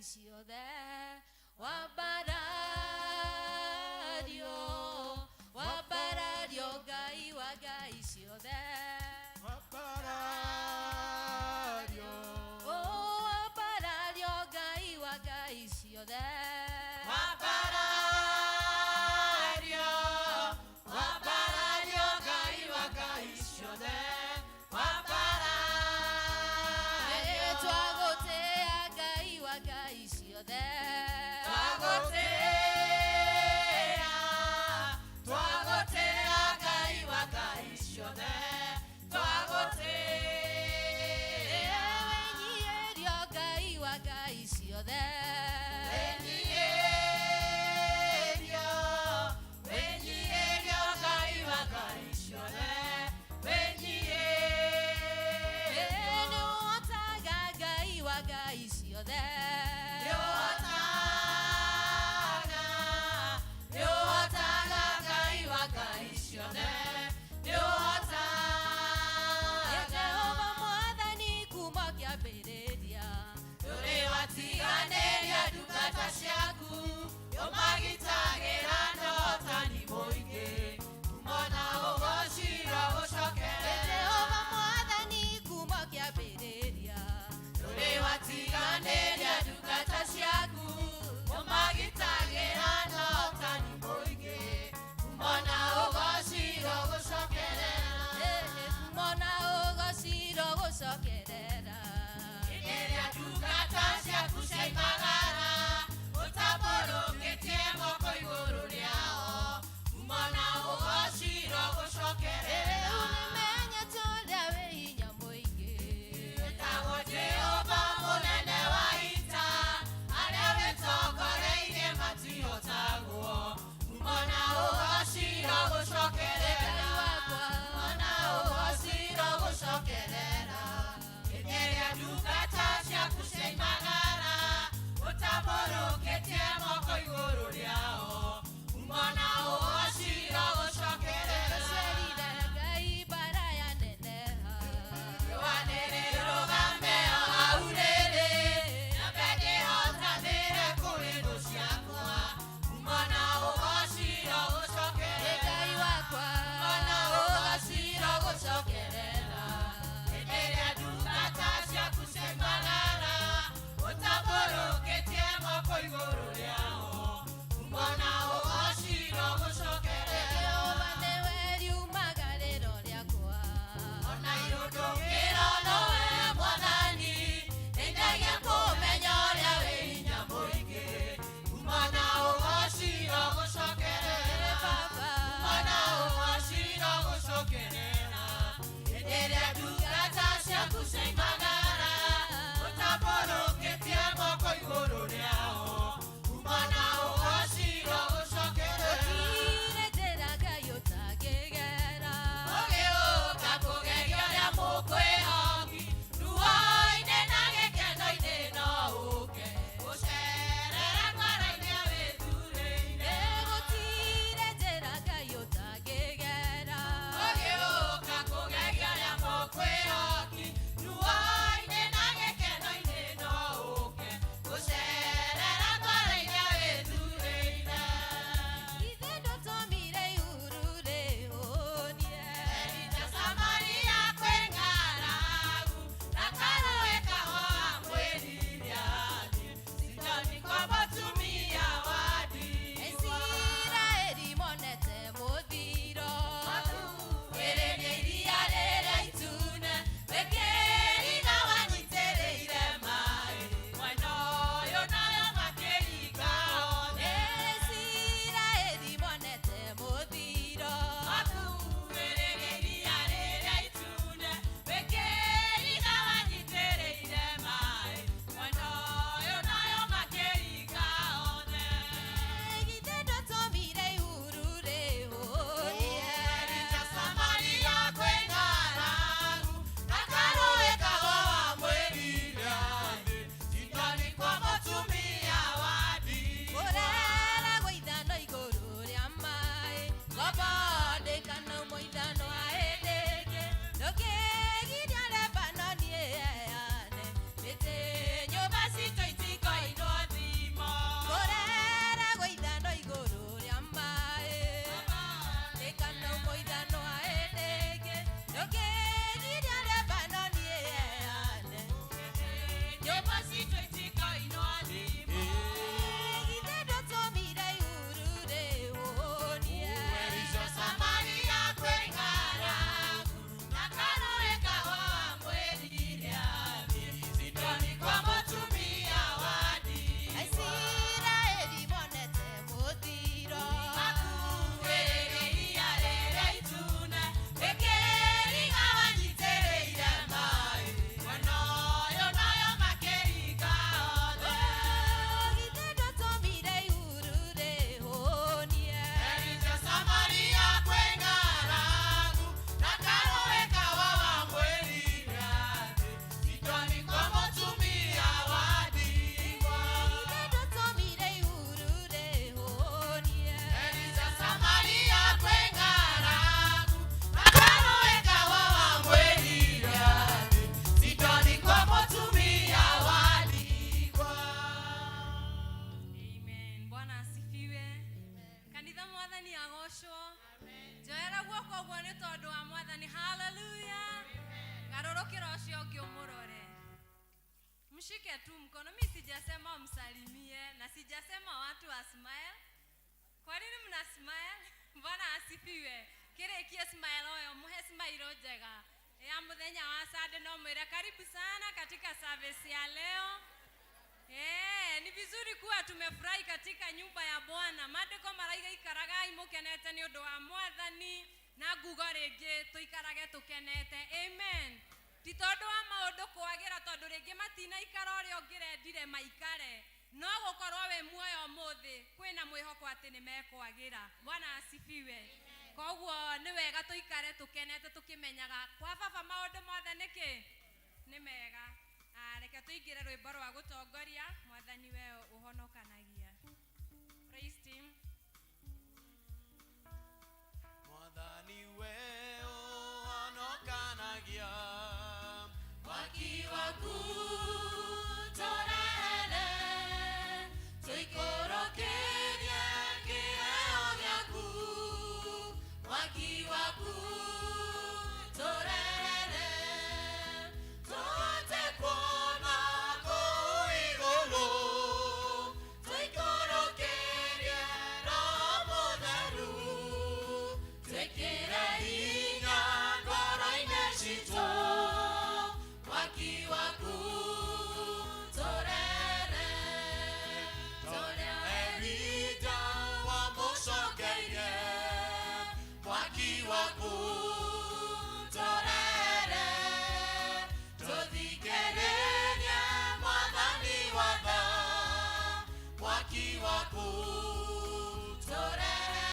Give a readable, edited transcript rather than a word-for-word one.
Ngai ciothe. Wambarario, wambarario Ngai wa ngai ciothe. Wambarario. Oh, wambarario Ngai wa ngai ciothe. Wambarario, wambarario Ngai wa ngai ciothe. Wambarario. Twagũtĩa Ngai wa ngai ciothe. Twagũtĩa, twagũtĩa Ngai wa ngai ciothe. Twagũtĩa. Wĩnyihirio Ngai wa ngai ciothe. Wĩnyihirio, wĩnyihirio Ngai wa ngai ciothe. Wĩnyihirio. Nĩũhotaga Ngai wa ngai ciothe. Nĩũhotaga, nĩũhotaga Ngai wa ngai ciothe. Nĩũhotaga. Jehova Mwathani kuma kĩambĩrĩria. Ndũrĩ watiganĩria ndungata ciaku, ũmagitagĩra na ũhotani mũingĩ. Kumona ũgocirwo gũcokerera. Jehova Mwathani kuma kĩambĩrĩria. Ndũrĩ watiganĩria ndungata ciaku, ũmagitagĩra na ũhotani mũingĩ. Kumona ũgocirwo gũcokerera. Kumona ũgocirwo gũcokerera. Hĩndĩ ĩrĩa ndungata ciaku ciaimagara, ũtambũrũkĩtie moko igũrũ rĩao. Kumona ũgocirwo gũcokerera. Rĩu nĩmenyete ũrĩa wĩ hinya mũingĩ. Wĩtagwo Jehova mũnene wa ita, arĩa wĩtongoreirie matihotagwo. Kumona ũgocirwo gũcokerera. Ngai wakwa. Kumona ũgocirwo gũcokerera. Hĩndĩ ĩrĩa ndungata ciaku ciaimagara, ũtambũrũkĩtie moko igũrũ rĩao. Kumona ũgocirwo gũcokerera. Tũcerire Ngai mbara yaneneha. Rũgame o hau rĩrĩ, nyambe ndĩhotanĩre kũrĩ thũ ciakwa. Kumona ũgocirwo gũcokerera. Ngai wakwa. Kumona ũgocirwo gũcokerera. Hĩndĩ ĩrĩa ndungata ciaku ciaimagara, ũtambũrũkĩtie moko igũrũ rĩao. Kumona ũgocirwo gũcokerera. Jehova nĩwe riumagarĩro rĩakwa. Ona irũndũkĩro nowe Mwathani, ndeithagia kũmenya ũrĩa wĩ hinya mũingĩ. Kumona ũgocirwo gũcokerera. Baba. Kumona ũgocirwo gũcokerera. Hĩndĩ ĩrĩa ndungata ciaku ciaimagara, ũtambũrũkĩtie moko igũrũ rĩao. Kumona ũgocirwo gũcokerera. Gũtirĩ njĩra Ngai ũtangĩgera. Ũgĩũka kũgeria ũrĩa mũkwĩhoki, ruo-inĩ na gĩkeno-inĩ no ũke, gũcerera ngoro-inĩ wĩthurĩire. Gũtirĩ njĩra Ngai ũtangĩgera. Ũgĩũka kũgeria ũrĩa mũkwĩhoki, ruo-inĩ na gĩkeno-inĩ no ũke, gũcerera ngoro-inĩ wĩthurĩire. Ithe ndũtũmire ihuru rĩhũnie. Elija Samaria kwĩ ng'aragu, na karũĩ kahoa mwĩrire-atĩ, Sidoni kwa mũtumia wa ndigwa. Isiraeli monete mũthiro. Makuhĩrĩria iria rĩrĩa itune, wĩkĩriga wanyitĩrĩire maĩ, mwena ũyũ nayo makĩringa othe. Isiraeli monete mũthiro. Makuhĩrĩria iria rĩrĩa itune, wĩkĩriga wanyitĩrĩire maĩ, mwena ũyũ nayo makĩringa othe. Githĩ ndũtũmire ihuru rĩhũnie. Elija Samaria kwĩ ng'aragu, na karũĩ kahoa mwĩrire atĩ, Sidoni kwa mũtumia wa ndigwa. Kũreragwo ithano igũrũ rĩa maĩ, ngombo ndĩkanaumwo ithano hĩndĩ ĩngĩ. Ndũkĩgiria Lebanoni ĩheane mĩtĩ, nyũmba citũ itikoinwo. Njoera guoko ũguo nĩ tondũ wa Mwathani. Haleluya. Garũrũkĩra ũcio ũngĩ ũmũrore, mshike tu mkono. Mi sijasema msalimie na sijasema watu wa smile. Kwa nini mna smile? Bwana asifiwe. Kĩrĩkie smile ũyũ, mũhe smile njega ya mũthenya wa Sunday, no mwĩre karibu sana katika service ya leo. Ni vizuri kuwa tumefurahi katika nyumba ya Bwana. Maandĩko maraiga ikaragai mũkenete nĩ ũndũ wa Mwathani, na nguga rĩngĩ tũikarage tũkenete. Amen. Ti tondũ wa maũndũ kwagĩra, tondũ rĩngĩ matinaikara ũrĩa ũngĩrendire maikare, no gũkorwo wĩ muoyo ũmũthĩ kwĩna mwĩhoko atĩ nĩ mekwagĩra. Bwana asifiwe. Koguo nĩ wega tũikare tũkenete tũkĩmenyaga kwa baba maũndũ mothe nĩkĩ nĩ mega. Ah, reke tũingĩre rwĩmbo rwa gũtongoria, Mwathani we ũhonokanagia. Praise team. Mwathani we ũhonokanagia.